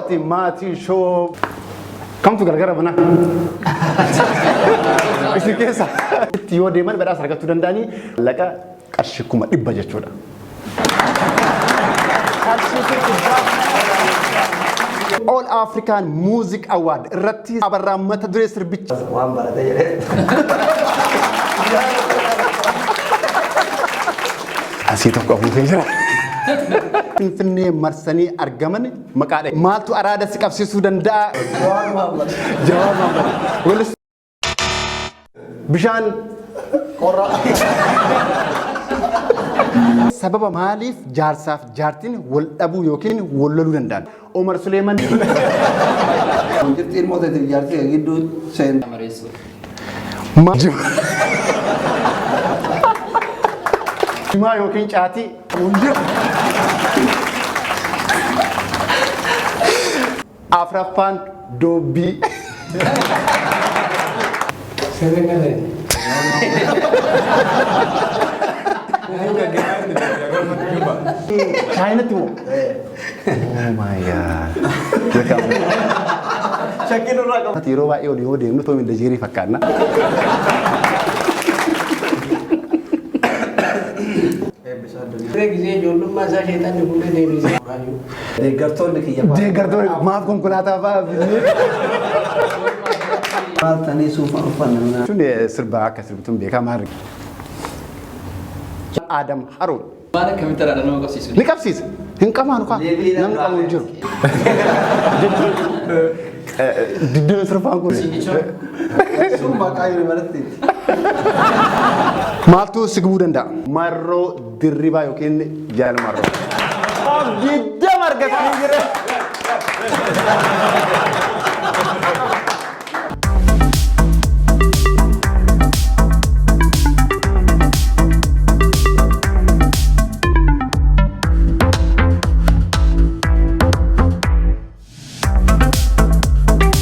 Ati maatii shoo kamtu gargara bana? Isin keessa itti yoo deeman badhaasa argachuu danda'anii laqa qarshii 100,000 jechuudha. All African Music Award irratti abarraa mata duree sirbicha. Waan barate jedhee. Asii tokko afuufee jira. Finfinnee marsanii argaman maqaa dhahe. Maaltu araada si qabsiisuu danda'a? Jawaar Mohammad. Jawaar Mohammad. Weellis bishaan Qorra. Sababa maaliif jaarsaaf jaartiin wal dhabuu yookiin wal loluu danda'an? Omar Suleeman. Jirti ilmoo teetiif jaartii kee gidduu seen. Mareessuu. Jimaa yookiin caatii. Afraffaan doobbii. Chaayinatti moo? Oh my God. Shakkii nurraa qaba. Ati yeroo baay'ee olii yoo deemnu Toomi Dajeerii fakkaanna. Ture gisee ijoollummaa isaa sheexanni fuudhee deebisee. Deeggartoonni kiyya fa'aa. Deeggartoonni maaf konkolaataa fa'aa fidnee. Maal tanii suufa uffanna minaa. Tun sirba akka sirbituun beekaa maal. Adam Haruun. Waan akkamitti araada nama qabsiisu? Ni qabsiisa. Hin qabaanu kaa. Namni qabu hin jiru. Jechuun diddina sirbaan kun. Sun maqaa yuunivarsiitiiti. Maaltu si gubuu danda'a? Marroo Dirribaa yookiin Jaal Marroo. 20 argatanii jiran.